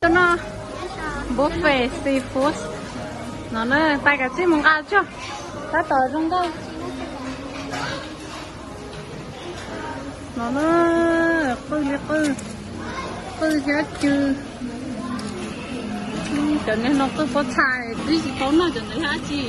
Tuaj noj buffet seafood no na, pais kav tsij mus nqa tso, tab tom zoo nkauj. No na, qwj li qwj, qwj thiab cw. Cov niag no qwj pob txha, twb tsis paub noj cov ntawd yog dab tsi.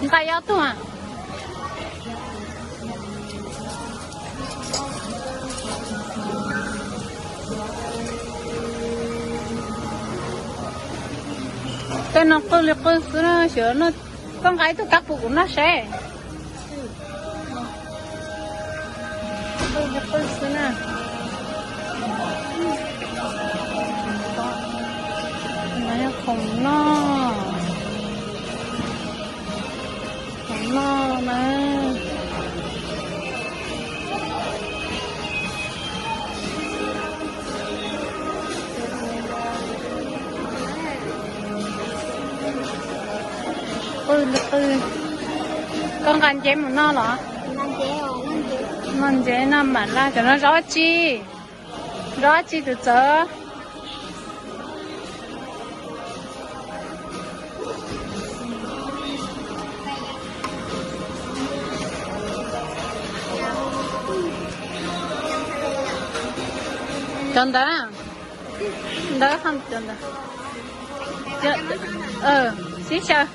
Nqa ob tug a. Tej no qwj li qwj xwb na, xyov koj nqa ib tug kab pum kuv noj seb. Qwj li qwj xwb na. No yog khoom noj, khoom noj na. Qwj li qwj. Koj nqa nceb mus noj los? Noj nceb, noj mam laj. Cov no zaub tsi? Zaub tsi tus txawv? Cov ntawd, ntawd, cov ntawd. Sib xyaw.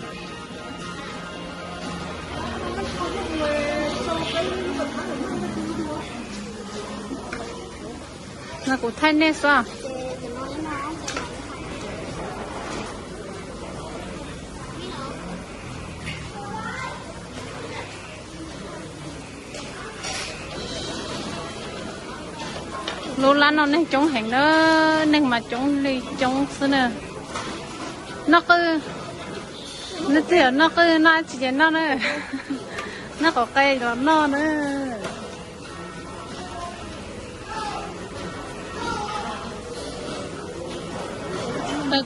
No kuv thaij nej xwb. Lub lab no neeg coob heev na, neeg mas coob li coob xwb na. Noj qwj, nej twb yog noj qwj noj dab tsi ces noj na. Noj qhov qe los noj na.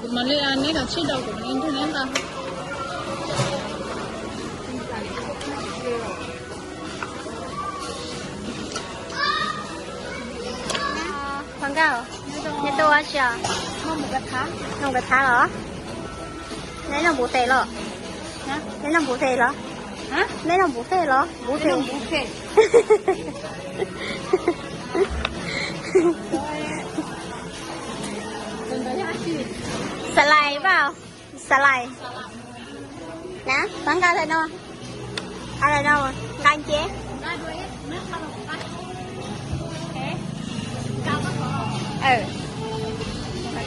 Kuv mam li, neb los tshij rau kuv mam li nrog neb nqa. Pab Nkauj, neb tuaj ua si os? Noj nkawd thav los? Neb noj buffet los? Neb noj buffet los? Neb noj buffet los? Buffet. Xalais pab, xalais. Na, Pab Nkauj thaij no, thaij no, nqa nceb.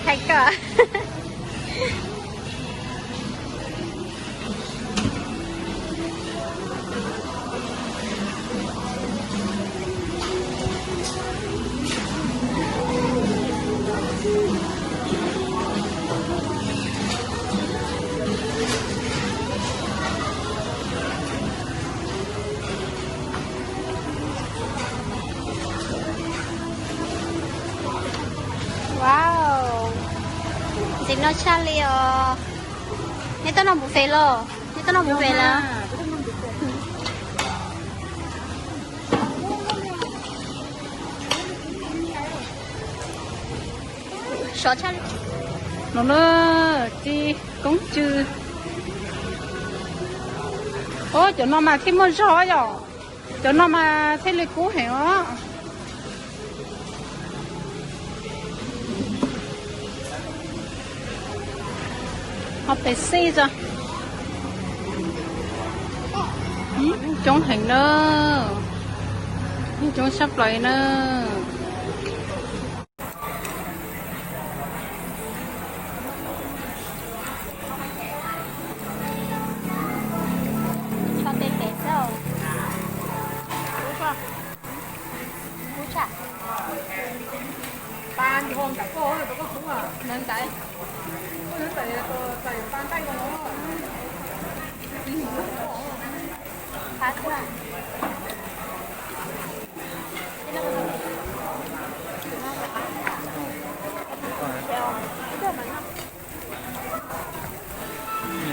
Thaij koj. Wow, ntxim noj tshaj li os. Neb tuaj noj buffet los? Neb tuaj noj buffet los? Sov tshaj li. No na, tib koob tsw. Os, cov no mas thiaj muaj zog yom. Cov no mas thiaj li kub heev os. Ho pes xij tso. Coob heev na. Coob sab plaws na. Tso tej pem xwb. Kub tshaj. Ntawd ntawd.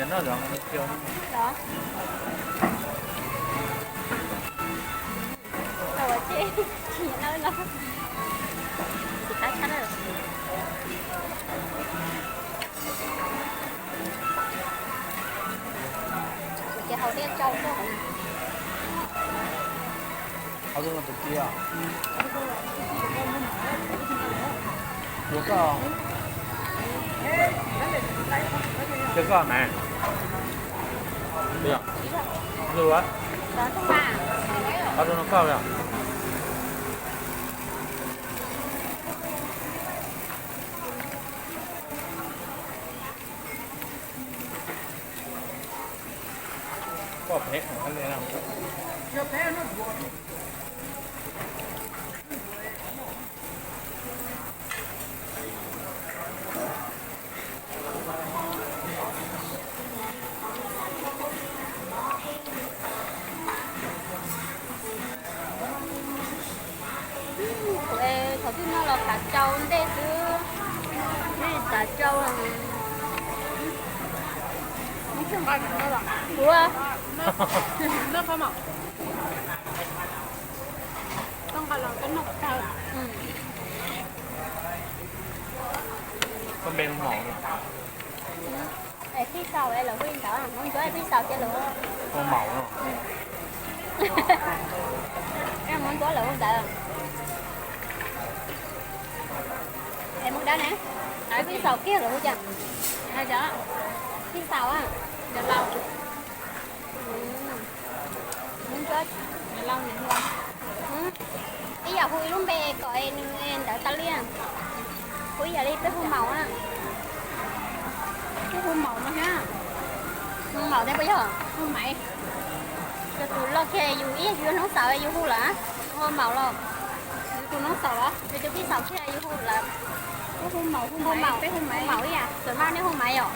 Noj los? Noj los. Tau ces tsis nyiam noj li no. Tsis qab tshaj na. Ces haus thiab tsau tuaj. Haus rau tus kia. Yuav koj, yuav koj mas. Lwm, haus rau no koj yom. Koj phem heev li na. Kuv es thaum twg noj los kav tsau ntej xwb, kav tsau. Kuv, koj nqa los koj noj tag. Koj npe hu maum no. Es phij xaus es lawv hu li ntawd, Hmoob Ntsuab es phij xaus ces lawv hu maum no. Es Hmoob Ntsuab lawv hu ntawd. Es Hmoob Dawb ne, phij xaus kiag lawv hu cas? Phij xaus, Hmoob Ntsuab, ib yam hu ib lub npe kom nws ntawd tau li. Hu ib yam li peb hu maum na. Peb hu maum no thiab. Hu maum thiab puas yog? Hu maiv. Yog tus loj kiag yus ib yam yus hnub xaus yus hu lawm, hu maum los. Yus tus hnub xaus los yus tus phij xaus kiag yus hu lawm. Hu maum, hu maum, peb hu maum ib yam, txawm maj nej hu maiv yom.